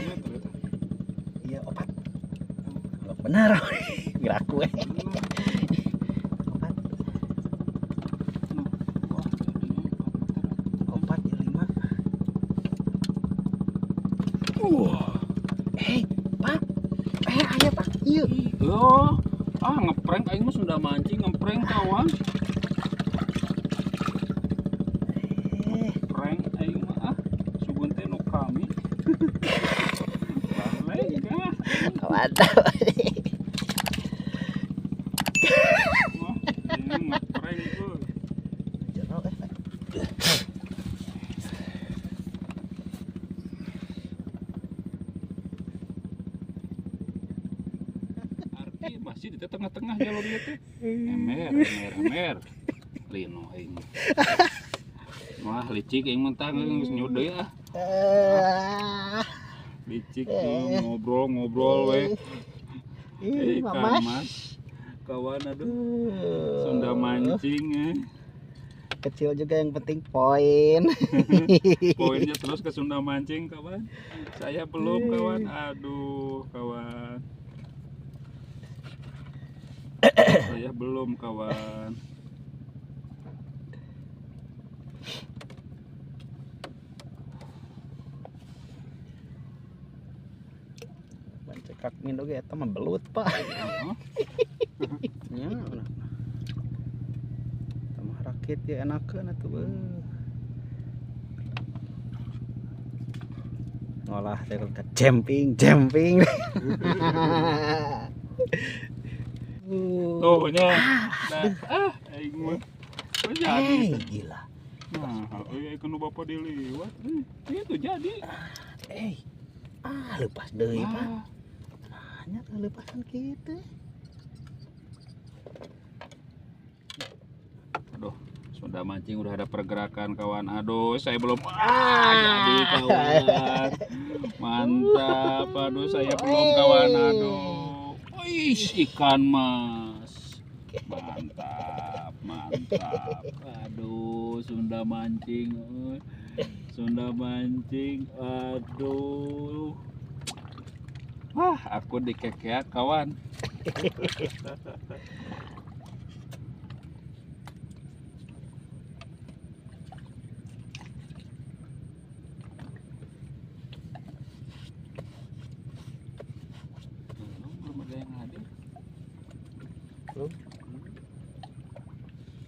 Meter eta. Iya, 4. Benar. Ngiraku eh. 4. Wah, jadinya 4 meter. 4 ya 5. Wah. Pak. Aya Pak. Ieu. Oh, ah ngeprank aing mah Sunda mancing ngeprank kawan. Prank aing mah ah. Sugun teh nu kami. Balik ah. Mantap. Wah, ini ngeprank tuh. Jero eh. Arti masih di tengah-tengah jalur ieu teh. Emer, emer, emer. Lino aing. Wah, licik aing mah tah geus nyudeui ah. Licik ngobrol-ngobrol we. Ih, Ikan Mamas. mas. Kawan aduh. Sunda mancing eh. Kecil juga yang penting poin. Poinnya terus ke Sunda mancing kawan. Saya belum kawan. Aduh, kawan. Saya belum kawan. Bancekak min oge eta mah belut, Pak. Heeh. Nya. Eta mah rakit ya enakeun atuh beuh. Ngolah teh ke jumping, jumping. Tuh nya. Nah, ah aing mah. Oh, jadi. Gila. Nah, euy kudu bapak diliwat. Itu jadi. Ah, lepas deui, Pak. Ah, Hanya lepasan kitu. Aduh, Sunda mancing udah ada pergerakan kawan. Aduh, saya belum. Ah, jadi kawan. Mantap. Aduh, saya belum kawan. Aduh. Wih, ikan mas. Mantap, mantap. Aduh, Sunda mancing. Sunda mancing. Aduh. Wah, aku dikekeak kawan. Belum ada yang hadir. Belum.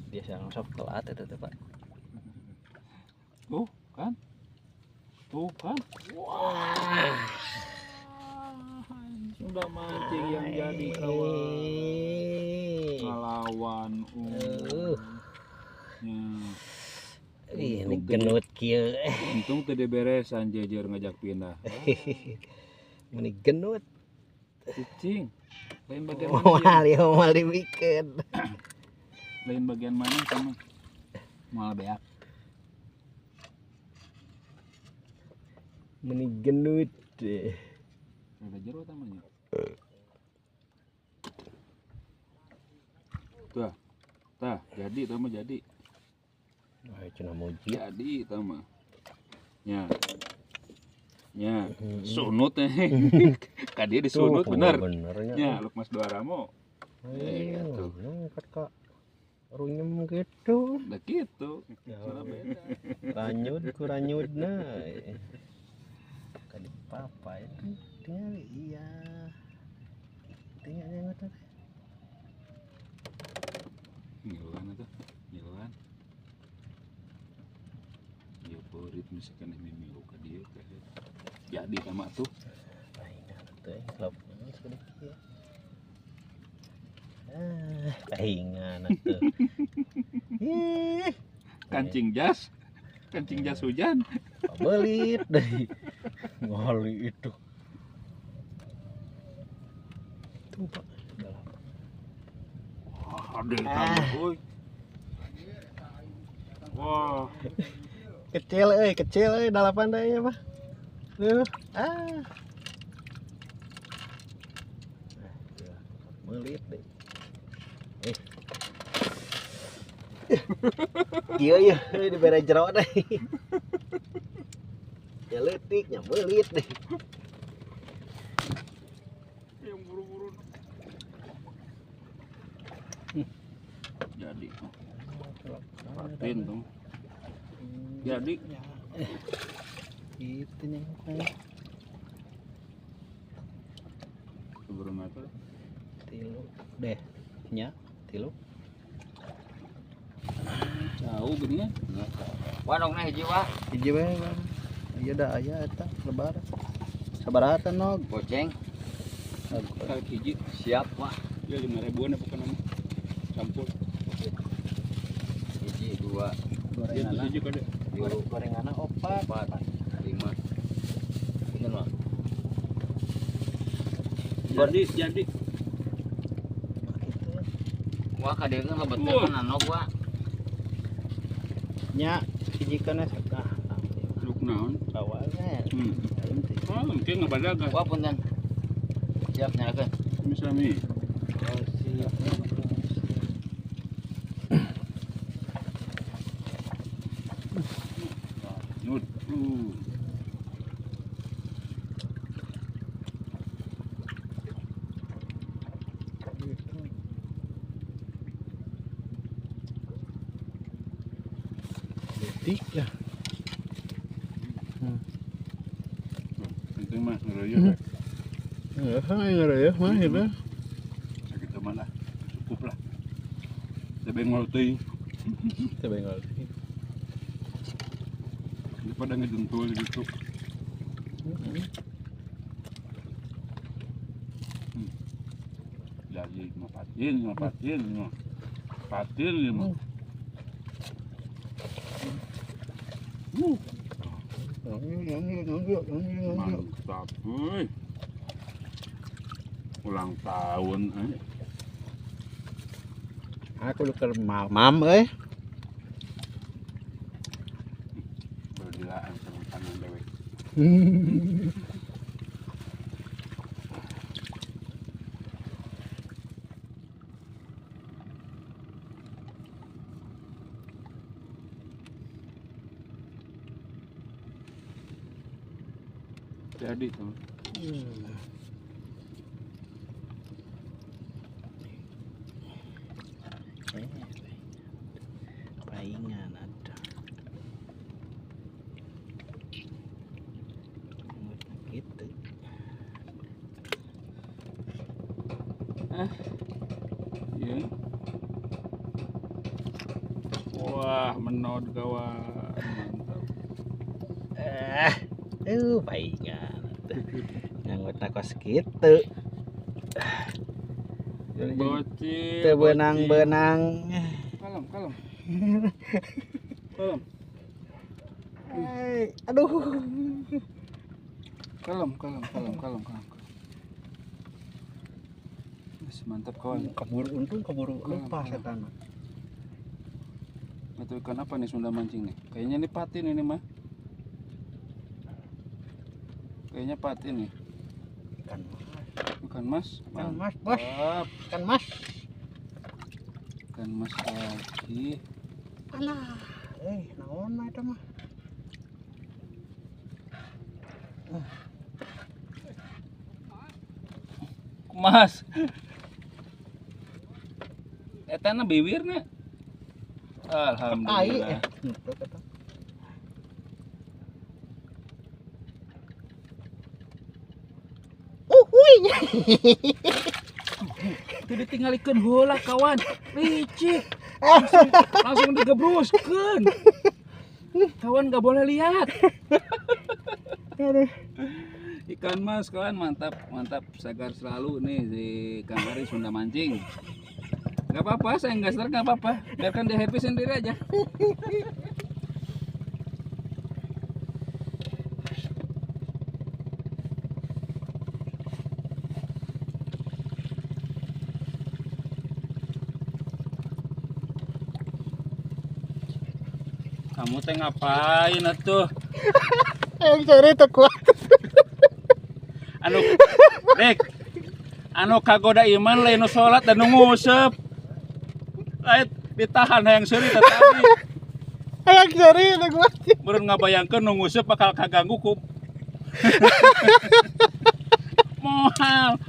Biasa langsung telat itu tuh, Pak. Tuh kan. Tuh kan. Wah. Sudah mancing yang jadi kawan. Ngelawan. Ya. Ini genut kieu. Untung teu beresan jejer ngajak pindah. Meni genut. Cicing. Lain bagian mana? Moal ya moal dibikeun. Lain bagian mana sama? Moal beak. Meni genut. Ada jero tamanya. Tuh. Tah, jadi tama jadi. Wah, cenah muji. Jadi tama. Nya. Nya, sunut eh. Ka dia disunut bener. Benernya. Nya, luk Mas Dua Ramo. Iya, tuh. Kan kak runyem gitu. Udah gitu. Ya, Sudah beda. Ranyud ku ranyudna. Kadi papa itu tinggal iya. Tinggal yang itu. Ngiluan itu, ngiluan. Ya beurit misalkan mimilu ka dieu teh. Jadi sama tuh. Pahingan tuh klop sedikit ya. Ah, pahingan atuh. Ih, Kancing jas. Kancing jas hujan. Belit deh. Ngali itu. Tuh, Pak. Wah, ada yang euy. Wah, Kecil euy, 8 deh ya, Pak. Tuh, ah. Melit deh. Kieu ya, dibere jero deh. Ya leutik nya melit deh. Yang buru-buru. Jadi. Patin dong. Jadi. Itu nyangka. Sebelum meter. Tilu deh. Nya, tilu. Jauh gini ya. Wah, dong hiji wah. Hiji we, Bang. Iya dah aya eta lebar. Sabaraha nog? Goceng. Tarik hiji. Siap, Wah. Ya 5 ribuan ya bukan nama. Campur. Hiji, dua, Ya Gorengan. hiji kade. tilu, Gorenganna opat. empat, lima. Ini mah. Jadi. Gitu. Wah, kadieuna lebet teh Wah. kan anog, Wah. Nya hiji kana sakah. Luk naon? Awalnya. Oh, mungkin ngebadagan. Wah, punten. Siap nyalakeun. Sami. Oh, siap. Nut. Detik ya. Penting mah ngeruyuk. Ya, ngeruyuk mah gitu. Sakitu mah lah. Cukup lah. Sebengol teuing. Sebengol. Daripada ngejentul gitu. Jadi mah patin, mah patin, mah patin mah. Mantap, euy. Ulang tahun eh. Aku lu keur mam euy. Bergilaan sama tangan dewek. Jadi tuh. Paingan ada. Gitu. Iya. Wah, menod kawan. Mantap. Paingan. Nganggut kos kitu. Bocil. Teu beunang-beunang. Kalem, kalem. Kalem, Aduh. kalem, kalem, kalem, kalem, kalem. Mantap kawan. Keburu untung keburu lupa Kalem, kalem. setan. Atau ikan apa nih Sunda mancing nih? Kayaknya ini patin ini mah. Kayaknya patin nih. Ikan mas. Ikan mas. Ikan mas, bos. Mantap. Ikan mas. Ikan mas lagi. Alah, naon mah eta mah. Mas. Eta na bibirna. Alhamdulillah. Ai, henteu eta. Uhuy. Itu ditinggalikeun heula kawan. Licik. Langsung digebruskeun. Kawan nggak boleh lihat. Aduh. Ikan mas kawan, mantap, mantap, segar selalu nih si Kang Ari Sunda mancing. Gak apa-apa, saya nggak ser, nggak apa-apa. Biarkan dia happy sendiri aja. Kamu teh ngapain atuh? Yang cari teu kuat. Anu dek, anu kagoda iman lain nu salat dan nu nguseup. Lain ditahan hayang seuri teh tadi. Hayang seuri teu kuat. Meureun ngabayangkeun nu nguseup bakal kaganggu ku. Moal.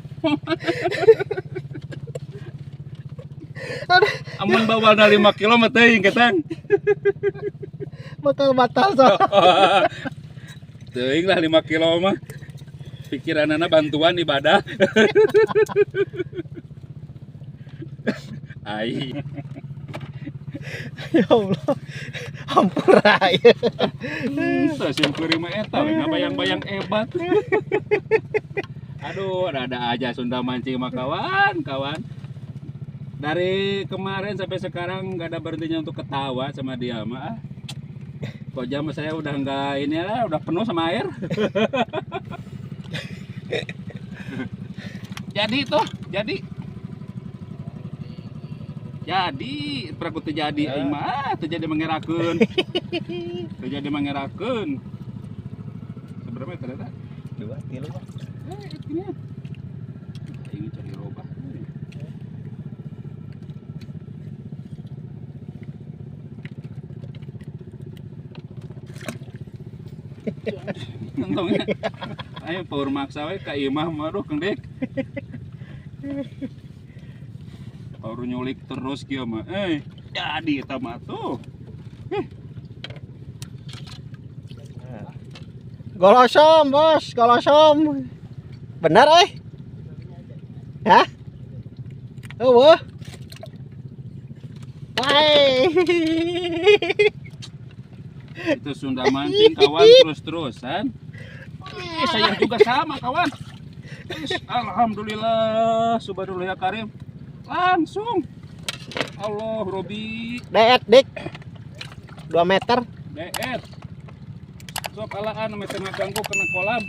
Aduh. Amun bawalna 5 kilo mah teuing ketang. Bakal batal soal. Teuing lah 5 kilo mah. Pikiranana bantuan ibadah. Ai. Ya Allah. Hampura ya. Teu simkuring mah eta we ngabayang-bayang hebat. Aduh, ada-ada aja Sunda mancing mah kawan, kawan. Dari kemarin sampai sekarang nggak ada berhentinya untuk ketawa sama dia mah. Kok jam saya udah nggak ini lah, udah penuh sama air. Jadi tuh, jadi. Jadi, peraku terjadi aing mah, terjadi mengerakeun. Terjadi mengerakeun. Seberapa meter eta? 2 3 Pak. Ini. Ini cari robah. Untungnya. Ayo power maksa we ka imah mah aduh Kang Dik. Power nyulik terus kieu mah. Jadi eta mah tuh. Golosom, Bos, golosom. Benar euy? Hah? Eueuh. Wai. Itu Sunda mancing kawan terus-terusan. Saya juga sama kawan. Alhamdulillah, subhanallah ya karim. Langsung. Allah Robi. Deet dik. 2 meter. Deet. Sok alaan meter ngaganggu kena kolam.